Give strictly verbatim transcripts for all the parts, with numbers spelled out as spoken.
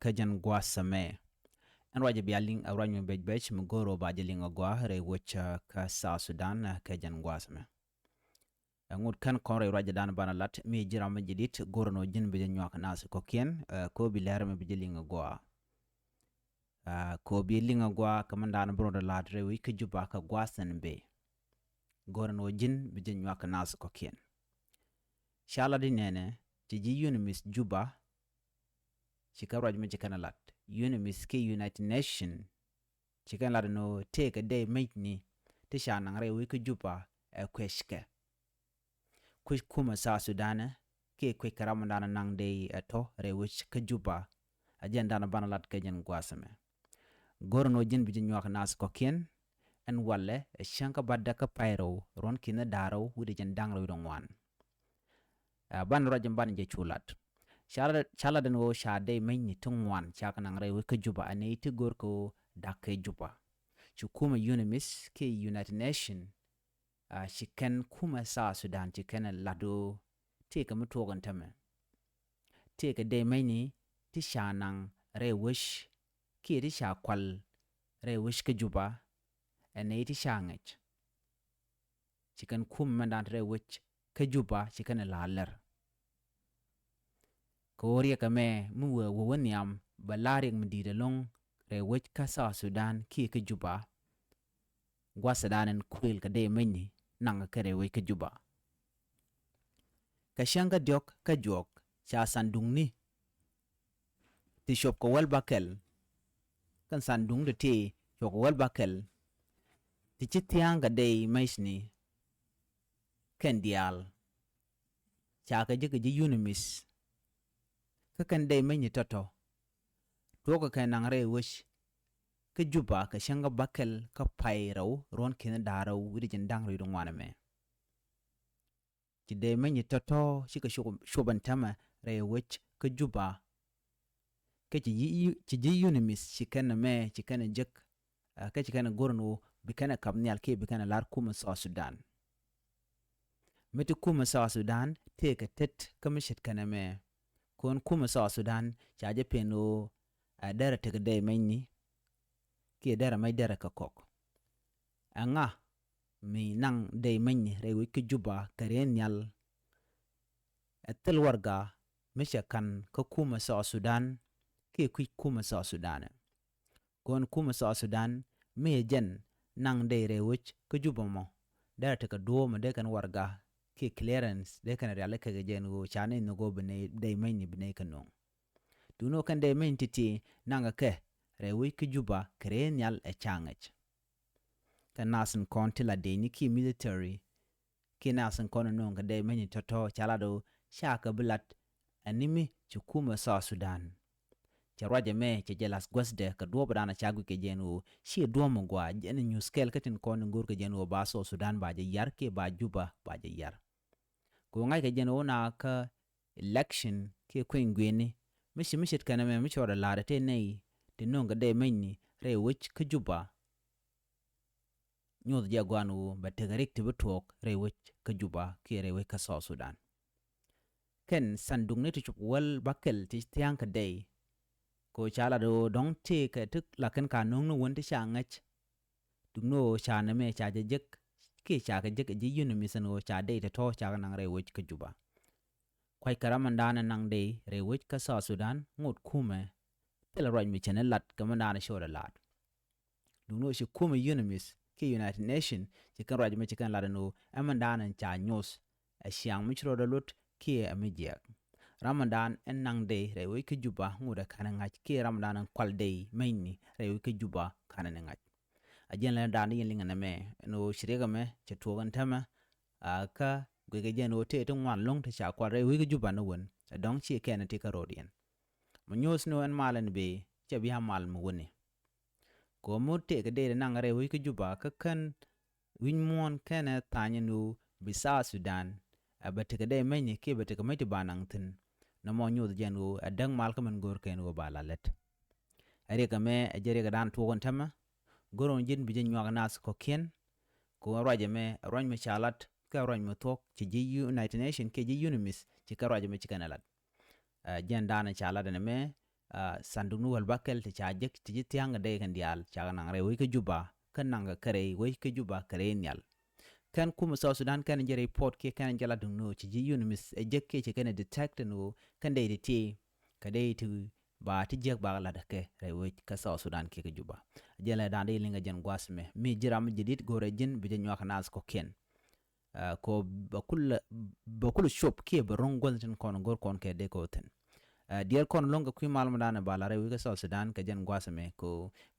Kä jɛn gua̱a̱th ɛmɛ ɛn ruac bia liŋ ɛ ruac mi bec bec mi go̱o̱r ɣöö ba jɛ liŋ ɛ gɔaa rɛy wec kä South Sudan kä jɛn gua̱a̱th ɛmɛ. Ɛ ŋut kɛn kɔn rɛy ruacdan banɛ lat mi ji̱ ram mi ji̱ dit go̱o̱r ɛn ɣöö ji̱n bi jɛ nyuak naath kɔ̱kiɛn. Kä bi lɛr mi bi jɛ liŋ ɛ gɔaa. Kä bi liŋ ɛ gɔaa kä mɛn dan bi rɔɔdɛ lat rɛy wec kä Juba kä gua̱a̱th ɛn bëë. Go̱o̱r ɛn ɣöö ji̱n bi jɛ nyuak naath kɔ̱kiɛn. Ca lat di nɛnɛ ci ji̱ UNMISS Juba ci kɛn ruac mi ci kɛn lat. UNMISS kiɛ United Nation ci kɛn lat ɛn ɣöö tëëkɛ dɛy mecni ti ca naŋ rɛy wec kä Juba ɛ kueckɛ. Kuec kumɛ South Sudan kiɛ kuec kɛ ram dan naŋ dɛy ɛ tɔ̱ rɛy wec kä Juba. Ɛ jɛn dan banɛ lat kɛ jɛn gua̱a̱th ɛmɛ. Go̱o̱r ɛn ɣöö ji̱n bi jɛ nyuak naath kɔ̱kiɛn. Ɛn walɛ ɛ cäŋ kä bädɛ kä pay rɛw ruɔ̱n ki̱n da̱ŋ rɛw wi̱cdɛ jiɛn da̱ŋ rɛw wi̱cdɛ ŋuan. Ɛ banɛ ruac in banɛ jɛ cu lat. Ca lat ɛn ɣöö ca dɛy mecni ti ŋuan ca kɛ naŋ rɛy wec kä Juba ɛ nɛy ti go̱o̱r kɛ ɣöö da̱k kɛ Juba. Ci kumɛ UNMISS kiɛ United Nation ci kɛn kumɛ South Sudan ci kɛn lat ɣöö tëëkɛ mi tuɔɔk ɛn täämɛ. Tëëkɛ dɛy mecni ti ca naŋ rɛy wec kiɛ ti ca kual rɛy wec kä Juba ɛ nɛy ti ca ŋäc. Ci kɛn kumɛ mɛn dan rɛy wec kä Juba ci kɛn la lɛr. Kɛ ɣöö riɛk ɛmɛ mi wee wä wä nhiam bɛ la riɛk mi di̱i̱t ɛlɔ̱ŋ rɛy wec kä South Sudan kiɛ kä Juba. Gua̱thdan ɛn kuëël kɛ dɛy mecni naŋ kɛ rɛy wec kä Juba. Kɛ cäŋ kä diɔ̱k kä juɔk ca thandukni ti cuɔp kɛ wäl bäkɛl. Kɛn thandukni ti ti cuɔp kɛ wäl bäkɛl ti ci thia̱a̱ŋ kɛ dɛy mecni kɛn diaal. Ca kɛ ji̱ kɛ ji̱ UNMISS. Kä kɛn dɛy mecni tɔ̱tɔ̱ tuɔɔkɛ kɛ naŋ rɛy wec kä Juba kɛ cäŋ kä bäkɛl kä pay rɛw ruɔ̱n ki̱n da̱ŋ rɛw wi̱cdɛ jiɛn da̱ŋ rɛw wi̱cdɛ ŋuan ɛmɛ. Ci dɛy mecni tɔ̱tɔ̱ cikɛ cuɔp ɛn täämɛ rɛy wec kä Juba. Kä ci ji̱ UNMISS ci kɛn ɛmɛ ci kɛn ɛ jek. Kä ci kɛn ɛ go̱r ɛn ɣöö bi kɛn ɛ kap nhial kiɛ bi kɛn ɛ la̱r kumɛ South Sudan. Mi ti kumɛ South Sudan tëëkɛ tet kä mi ce̱tkɛ nɛmɛ. Kɔn kumɛ South Sudan ca jɛ pen ɣöö ɛ derɛ tekɛ dɛy mecni kiɛ derɛ mec derɛ kɛ kɔk. Ɛŋa mi naŋ dɛy mecni rɛy wec kä Juba kɛ rɛy nhial. Ɛ thil warɛga mi cɛ ka̱n kä kumɛ South Sudan kiɛ kui̱c kumɛ South Sudan. Kɔn kumɛ South Sudan mi ɛ jɛn naŋ dɛy rɛy wec kä Juba mɔ derɛ tekɛ duɔ̱ɔ̱p mɔ dee kɛn warɛga kiɛ clearance dee kɛn riali kɛ kɛ jɛn ɣöö ca nɛy nhɔk ɣöö bi nɛy dɛy mecni bi nɛy kɛ nööŋ. Duŋni ɣöö kɛn dɛy mecni ti̱ti̱ naŋkɛ kɛ rɛy wec kä Juba kɛ rɛy nhial ɛ ca ŋäc. Kɛ nath in kɔn ti la dɛyni kiɛ military kiɛ nath in kɔn in nööŋ kɛ dɛy mecni tɔ̱tɔ̱ ca lat ɣöö ca kɛ bi lat ɛn ni mi ci kumɛ South Sudan. Cɛ ruac ɛmɛ cɛ jɛ la̱th guäthdɛ kɛ duɔ̱ɔ̱pdan ca guic kɛ jɛn ɣöö ciɛ duɔ̱ɔ̱p mi gɔaa jɛn nyuth kɛl kä tin kɔn in go̱o̱r kɛ jɛn ɣöö ba South Sudan ba jɛ yar kiɛ ba Juba ba jɛ yar. Kɛ ɣöö ŋa̱ckɛ jɛn ɣöö na kä election kiɛ kueny guiɛni mi ci mi ce̱t kɛn ɛmɛ mi cɔɔdɛ la̱rɛ tëë nɛy ti nööŋ kɛ dɛy mecni rɛy wec kä Juba. Nyoth jɛ gua̱a̱n ɣöö bɛ tekɛ rik ti bi tuɔɔk rɛy wec kä Juba kiɛ rɛy wec kä South Sudan. Kɛn thandukni ti cup wäl bäkɛl ti thia̱a̱ŋ kɛ dɛy. Kɛ ɣöö ca lat ɣöö dɔ̱ŋ tëëkɛ ti la kɛn ka nööŋni wän ti ca ŋäc. Duŋni ɣöö ca nɛmɛ ca jɛ jek kiɛ ca kɛ jek ɛ ji̱ UNMISS ɛn ɣöö ca dɛy tɔ̱tɔ̱ ca kɛ naŋ rɛy wec kä Juba. Kua̱ckɛ ram ɛn da̱a̱n ɛ naŋ dɛy rɛy wec kä South Sudan ŋot kumɛ. Thilɛ ruac mi cɛ ni lat kɛ mɛn da̱a̱n ɛ cɔɔdɛ la̱t. Duŋni ɣöö ci kumɛ UNMISS kiɛ United Nation ci kɛn ruac mi ci kɛn lat ɛn ɣöö ɛmɛn da̱a̱n ɛn ca nyoth ɛ ciaŋ mi ci rɔɔdɛ lot kiɛ ɛ mi jiɛɛk. Ram ɛn da̱a̱n ɛn naŋ dɛy rɛy wec kä Juba ŋot ɛ ka̱n ɛ ŋa̱c kiɛ ram ɛn da̱a̱n ɛn kual dɛy mecni rɛy wec kä Juba ka̱n ɛ ni ŋa̱c. A jɛn lɛ da̱a̱n di yɛn liŋ ɛn ɛmɛ ɛn ɣöö ci riɛk ɛmɛ cɛ tuɔɔk ɛn täämɛ. A kä guikɛ jɛn ɣöö tëë ti ŋuan lo̱ŋ ti ca kual rɛy wec kä Juba ni wän ɛ dɔ̱ŋ ciɛ kɛn ɛ ti kä ro̱o̱diɛn. Mi nyoth ni ɣöö ɛn mal ɛn bëë cɛ bi a mal mi wäni. Kɛ ɣöö mi tëëkɛ dɛy ti naŋ rɛy wec kä Juba kä kän wi̱c muɔ̱ɔ̱n kɛnɛ tha̱a̱ny ɛn ɣöö bi South Sudan ɛ bɛ tekɛ dɛy mecni kiɛ bɛ tekɛ mec ti ba naŋ thi̱n. Nɔmɔ nyoth jɛn ɣöö ɛ däk mal kä min go̱o̱r kɛn ɣöö ba la lät. Ɛ riɛk ɛmɛ ɛ jɛ riɛk ɛ da̱a̱n tuɔɔk ɛn täämɛ. Go̱r ɣöö ji̱n bi jɛ nyuak naath kɔ̱kiɛn. Kɛ ɣöö ruac ɛmɛ ɛ ruac mi ca lat kɛ ruac mi thuɔ̱k ci ji̱ United Nation kiɛ ji̱ UNMISS ci kɛ ruac ɛmɛ ci kɛn ɛ lat. Ɛ jɛn da̱a̱n ca lat ɛn ɛmɛ. Sanduk ni wäl bakɛl ti ca jek ti ji̱ thia̱a̱ŋ kɛ dee kɛn diaal cakɛ naŋ rɛy wec kä Juba kä naŋ kɛ kɛ rɛy wec kä Juba kɛ rɛy nhial. Kɛn kumɛ South Sudan kɛn jɛ report kiɛ kɛn jɛ la duŋ ni ɣöö ci ji̱ UNMISS ɛ jek kiɛ ci kɛn ɛ detect ni ɣöö kɛn dee ti ti kɛ dee ti ba ti jiäk bakɛ lat kɛ rɛy wec kä South Sudan kiɛ kä Juba. Jɛn lɛ da̱a̱n dee liŋ kɛ jɛn gua̱a̱th mɛ mi ji̱ ram mi jɛ dit go̱rɛ ji̱n bi jɛ nyuak kɛ naath kɔ̱kiɛn. Kɛ bɛ kul cop kiɛ bɛ ro̱ŋ gua̱th tin kɔn go̱r kɔn kɛ dee kɛ wä thi̱n. Diɛɛr kɔn lo̱ŋ kɛ kui̱ mal mi da̱a̱n ɛ ba la rɛy wec kä South Sudan kɛ jɛn gua̱a̱th mɛ kɛ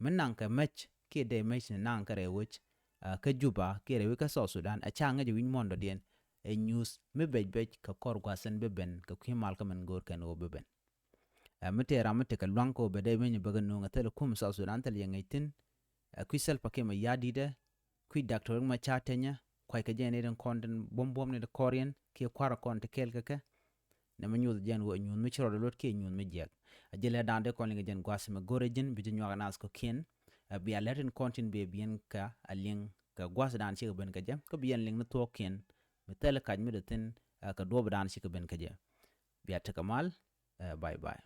mi naŋ kɛ mec kiɛ dee mec ni naŋ kɛ rɛy wec kä Juba kiɛ rɛy wec kä South Sudan ɛ ca ŋäc ɛ wi̱c muɔ̱ɔ̱n dɔ̱diɛn ɛ nyuuth mi bec bec kɛ kɔr gua̱a̱th thi̱n bi ben kɛ kui̱ mal kä min go̱o̱r kɛn ɣöö bi ben. Ɛ mi tëë ram mi tekɛ lua̱ŋ kɛ ɣöö bɛ dee ben bäkɛ nuŋ ɛ thilɛ kum South Sudan thilɛ yɛ ŋäc thi̱n. Ɛ kui̱ Salva Kiir Mayardit ɛ kui̱ Doctor Riek Machar Teny ɛ kuackɛ jɛ ni tin kɔn tin buɔ̱m buɔ̱m ni ti kɔriɛn kiɛ kua̱rä kɔn ti kɛɛl kɛ kɛ. Nɛ mi nyuuth jɛn ɣöö ɛ nyuuth mi ci rɔɔdɛ luɔt kiɛ nyuuth mi jiɛk. Ɛ jɛ lɛ da̱a̱n dee kɔn liŋ kɛ jɛn gua̱a̱th mɛ go̱rɛ ji̱n bi ji̱ nyuak naath kɔ̱kiɛn. Ɛ bia lɛr tin kɔn tin bia biɛn kɛ a liŋ kɛ gua̱a̱th da̱a̱n cikɛ ben kɛ jɛ kä bi yɛn liŋ ni thuɔ̱ɔ̱kiɛn. Mi thilɛ kac mi dee thi̱n ɛ kɛ duɔ̱ɔ̱p da̱a̱n cikɛ ben kɛ jɛ. Bia tekɛ mal. Ɛ bye bye.